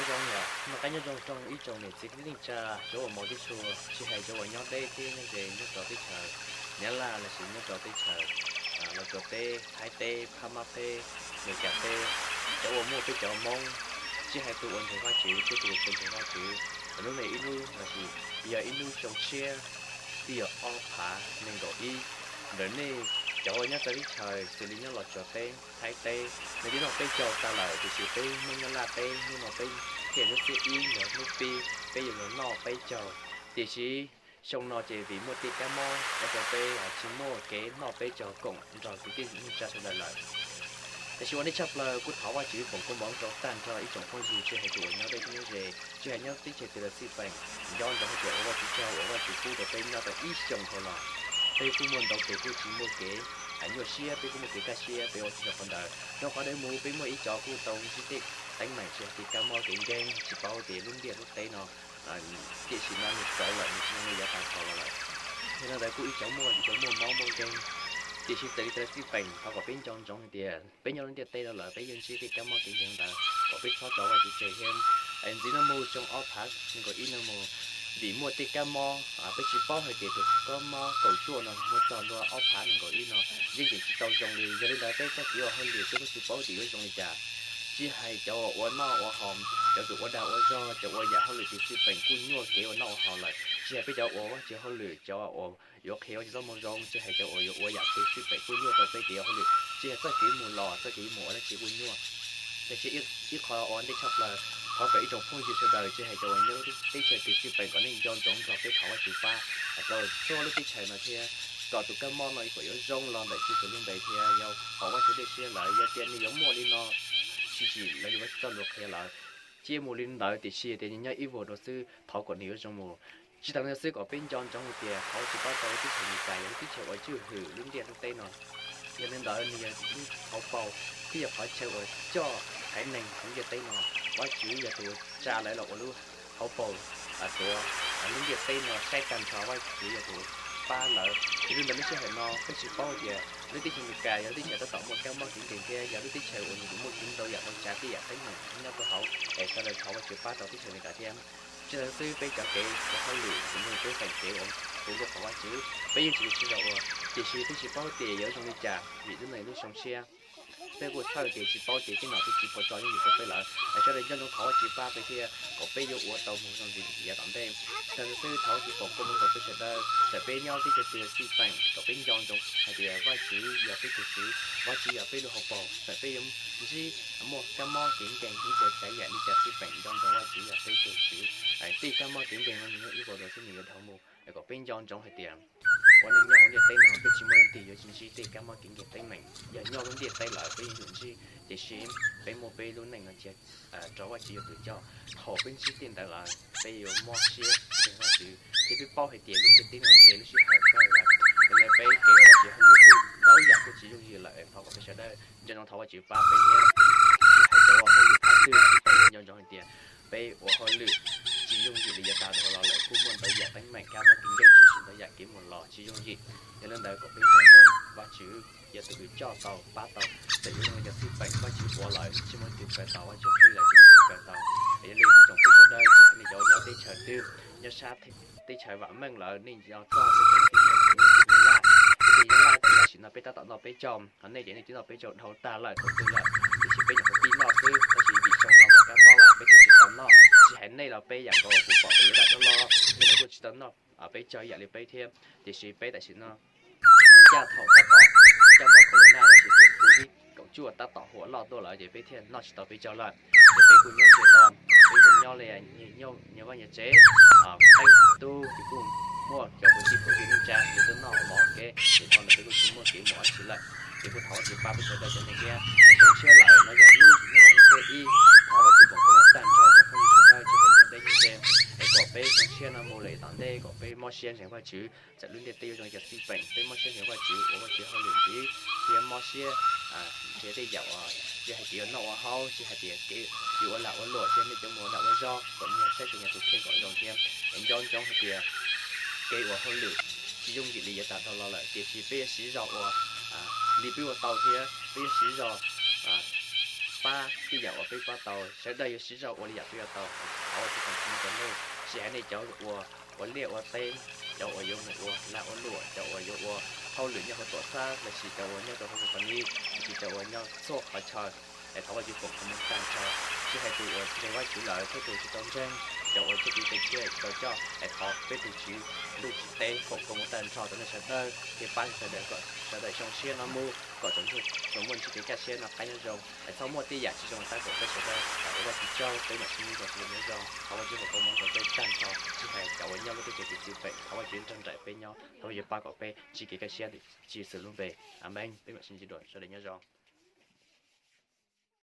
Zoo yom, noj qab nyob zoo rau ib tsoom niam txiv kwv tij neej tsa, cov uas hmov thiab tshua, tsis hais cov uas nyob deb thiab nyob ze nyob rau teb chaws Nyab Laj lossis nyob rau teb chaws Los Tsuas teb, Thaib teb, Phab Mab teb, Meskas teb, cov uas muaj peb cov Hmoob, tsis hais tus uas ntseeg Vajtswv thiab tus uas tsis ntseeg Vajtswv, hnub no ib hnub lossis yog ib hnub xyoo tshiab twb yog ob phav nees nkaum ib. Ntawm nej cov uas nyob txawv teb chaws xws li nyob Los Tsuas teb, Thaib teb, nej twb noj peb caug tas lawm, tiam sis peb Hmoob Nyab Laj teb hnub no peb thiaj hnub xiab ib los hnub pib peb yuav los noj peb caug. Tiam sis xyoo no ces vim muaj tej kab mob ua rau peb tsis muaj kev noj peb caug koom nrog kwv tij neej tsa sawv daws lawm. Tiam sis ua ntej tshaj plaws kuj thov Vajtswv foom koob hmoov rau tag nrho ib tsoom phooj ywg tsis hais tus uas nyob deb thiab nyob ze, tsis hais nyob teb chaws twg los xij peem, nco ntsoov hais tias ua Vajtswv tsaug uas Vajtswv pub rau peb nyob tau ib xyoos dhau los. Peb kuj muaj ntau tus kuj tsis muaj kev nyuaj siab, peb kuj muaj kev kaj siab, peb ua tsis tau qhov ntawd. Rau qhov ntawd mus peb muaj ib co kuj tau ntsib tej teeb meem tsis hais tej kab mob kev nkeeg, tsis paub tias lub ntiaj lub teb no tiam sim no nws txawv lawm, nws tsis zoo li yav tas dhau los lawm. Yog li ntawd kuj ib co muaj, ib co muaj mob muaj nkeeg. Tiam sis txawm li cas los xij peem, thov kom peb nco ntsoov hais tias peb nyob lub ntiaj teb no lawm peb yeej ntsib tej kab mob kev nkeeg ntawd, kom peb txhob tso Vajtswv tseg thiab. Ntxiv no mus xyoo ob phav nees nkaum ib no mus, vim muaj tej kab mob peb tsis paub hais tias tus kab mob kaum cuaj no muaj txog ntua ob phav nees nkaum ib no yeej tseem tsis tau zoo li. Yog li ntawd peb txoj kev ua hauj lwm peb kuj tsis paub tias yuav zoo li cas. Tsis hais cov uas ua noj ua haus, cov tus ua dag ua zog, cov ua yam hauj lwm twg xij peem kuj nyuaj kev ua noj ua haus lawm. Tsis hais peb cov ua Vajtswv hauj lwm, cov uas yuav qhia Vajtswv txoj moo zoo, tsis hais cov uas yuav ua yam twg xij peem kuj nyuaj rau peb kev ua hauj lwm, tsis hais txoj kev mus los, txoj kev mus ua dab tsi kuj nyuaj. Tiam sis ib qho ua ntej tshaj plaws, thov kom ib tsoom phooj ywg sawv daws tsis hais cov uas nyob lub teb chaws twg xij peem kom nej nco ntsoov nrog peb thov Vajtswv pab, kom txhua lub teb chaws no thiab kom tus kab mob no kom yuav zoo los ntawm Tswv Yexus lub npe thiab yog qhov Vajtswv dej siab lawm. Yog tias nws yuav muaj li no tshwm sim raws li Vajtswv txoj lus qhia lawm, cia mus li ntawd, tiam sis tias nws nyob ib vuag dua xwb, thov kom nws yuav zoo mus. Tsis tas li ntawd xwb, kom peb nco ntsoov hais tias thov Vajtswv pab rau lub teb chaws Amelikas yog lub teb chaws uas tswj hwm lub ntiaj lub teb no. Yog li ntawd nws yog lub hauv paus thiab yog qhov chaw uas coj haiv neeg hauv ntiaj teb no. Vajtswv yog tus tsa lawv los ua lub hauv paus tuav lub ntiaj teb no saib tag nrho, Vajtswv yog tus pab lawv. Yog li ntawd lub sij hawm no peb tsis paub tias lub teb chaws Amelikas yog lub teb chaws tab tom muaj kab mob kev nkeeg thiab yog lub teb chaws uas nws yuav muaj kev ntau yam ntau tsav tej yam teeb meem nyob rau hauv, es sawv daws thov Vajtswv pab rau teb chaws Amelikas thiab. Tsis tas xwb, peb cov kev ua hauj lwm tsis muaj peb feem kev uas puv nkaus qhov Vajtswv, peb yeej tsis sib zog ua, tiam sis peb tsis paub tias yuav zoo li cas vim lub no yog lub xyoo tshiab. Peb kuj txhawj tias tsis paub tias tej nom tej tswv puas tso yooj yim rau peb lawm, es sawv daws nco ntsoov thov Vajtswv pab peb thiab kom peb yuav ua tau mus zoo li yav tom ntej. Tsis tas xwb, thov Vajtswv foom koob hmoov rau peb sawv daws, txawm peb nyob teb chaws twg xij peem kom peb nco ntsoov hais tias Vajtswv yog peb tus Tswv, Vajtswv yog peb lub hauv paus. Txawm peb yuav ntsib muaj kab mob kev nkeeg ib puas tsav yam li cas xij peem, nco ntsoov Vajtswv yog peb tus Tswv. Tej kab mob kev nkeeg no nws nyob ib vuag dua xwb nws yuav dhau mus, kom peb nco ntsoov hais tias ua neej nyob hauv ntiaj teb no peb tsis muaj leej twg yuav tsis ntsib tej kab mob kev nkeeg teeb meem. Yog nyob lub ntiaj teb lawm peb yeej yuav ntsib, tiam sis peb muaj peb lub neej no cia rau Vajtswv yog tus coj. Thaum peb ntsib tej ntawd lawm peb yuav mob siab ntseeg Vajtswv thiab peb paub hais tias lub ntiaj teb no ze lub sij hawm kawg lawm. Yog li peb kev ua Vajtswv hauj lwm kuj ntau yam kuj tsis yooj yim lawm, thov kom peb sawv daws nco ntsoov thov Vajtswv pab peb thiab. Tsis hais cov ua hauj lwm thaj twg xij peem, nco ntsoov hais tias peb ua hauj lwm tsis yooj yim li yav tas dhau los lawm, kuj muaj ntau yam teeb meem, kab mob kev nkeeg, tshwm sim ntau yam kev mus los tsis yooj yim. Yog li ntawd kom peb nco ntsoov Vajtswv yog tus uas coj tau pab tau. Txawm yuav zoo li cas xij peem, Vajtswv ua lawm tsis muaj leej twg kawm tau, Vajtswv qhia lawm tsis muaj leej twg kawm tau. Yog li ib tsoom phooj ywg sawv daws, tsis hais nej cov nyob teb chaws twg, nyob sab teb chaws vam meej lawm, nej nco txog teb chaws Nyab Laj, teb chaws Nyab Laj ces tam sim no peb tab tom noj peb caug, ho nej ces nej twb noj peb caug dhau tag lawm thaum twg lawm, tiam sis peb nyuam qhuav pib noj xwb, tab sis vim xyoo no muaj kab mob lawm peb thiaj tsis tau noj. Tsis hais nej los peb yam nkaus, kuv pom tus yuav dam loj loj, nej los kuj tsis tau noj peb caug ib yam li peb thiab, tiam sis peb tam sim no ho ncaj thaum tab tom coj mob corona lossis tus covid kaum cuaj tab tom huam loj tuaj lawm ces peb thiaj noj tsis tau peb caug lawm. Ces peb kuj nyob ntsiag to, peb kuj nyob li nyias vaj nyias tsev, qee tus tub ces kuj muaj cov kwv tij phooj ywg neej tsa nws twb noj mov kev, ces thaum ntawd peb kuj tsis muaj kev mus dab tsi lawm. Ces kuj thov Vajtswv pab peb sawv daws cov neeg thiab. Xyoo tshiab lawm no yog hnub, hnub no hnub xiab ib, thov Vajtswv foom koob hmoov tag nrho tsoom phooj ywg sawv daws tsis hais nyob deb nyob ze, es kom peb xyoo tshiab no mus lawm yav tom ntej kom peb mob siab ntseeg Vajtswv. Txawm lub ntiaj teb yuav zoo li cas xij peem, peb mob siab ntseeg Vajtswv, ua Vajtswv hauj lwm ntxiv, thiab mob siab nrhiav tej yam uas tsis hais tias yuav noj ua haus, tsis hais tias kev yuav ua lag ua luam, tsis hais nej cov mus ua dag ua zog, kom nyias saib xyuas nyias tus kheej kom zoo thiab. Es nco ntsoov hais tias kev ua hauj lwm tsis yooj yim li yav tas dhau los lawm, tiam sis peb yuav siv zog ua li peb ua tau thiab peb yuav siv zog pab tej yam uas peb pab tau, sawv daws yuav sib zog ua li yam peb ua tau. Thov Vajtswv foom koob hmoov rau nej, tsis hais nej cov uas ua liaj ua teb, cov uas yuav mus ua lag ua luam, cov uas yuav ua hauj lwm nyob hauv tuam txhab, los sis cov uas nyob rau hauv Hmoob Qhov Lis, los sis cov uas nyob txhua qhov chaw, es thov Vajtswv foom koob hmoov tag nrho, tsis hais tus uas ntseeg Vajtswv lawm thiab tus tsis tau ntseeg, cov uas txoj kev cai tsis tau coj, es thov peb tus Tswv ntuj teb foom koob hmoov tag nrho rau nej sawv daws thiab pab sawv daws kom sawv daws zoo siab no mus, kom txhua tus tsuas muaj ntsib kev kaj siab noj qab nyob zoo, es txhob muaj tej yam tsis zoo tawm tsam peb sawv daws. Thov ua Vajtswv tsaug, peb mam sib ntsib dua rau lwm zaus. Thov Vajtswv foom koob hmoov rau peb tag nrho, tsis hais cov uas nyob lub teb chaws txum txum pem, thov Vajtswv nrog nraim peb nyob, thov Vajtswv pab kom peb ntsib kev kaj siab. Tswv Yexus lub npe, Amees. Peb mam sib ntsib dua, sawv daws nyob zoo.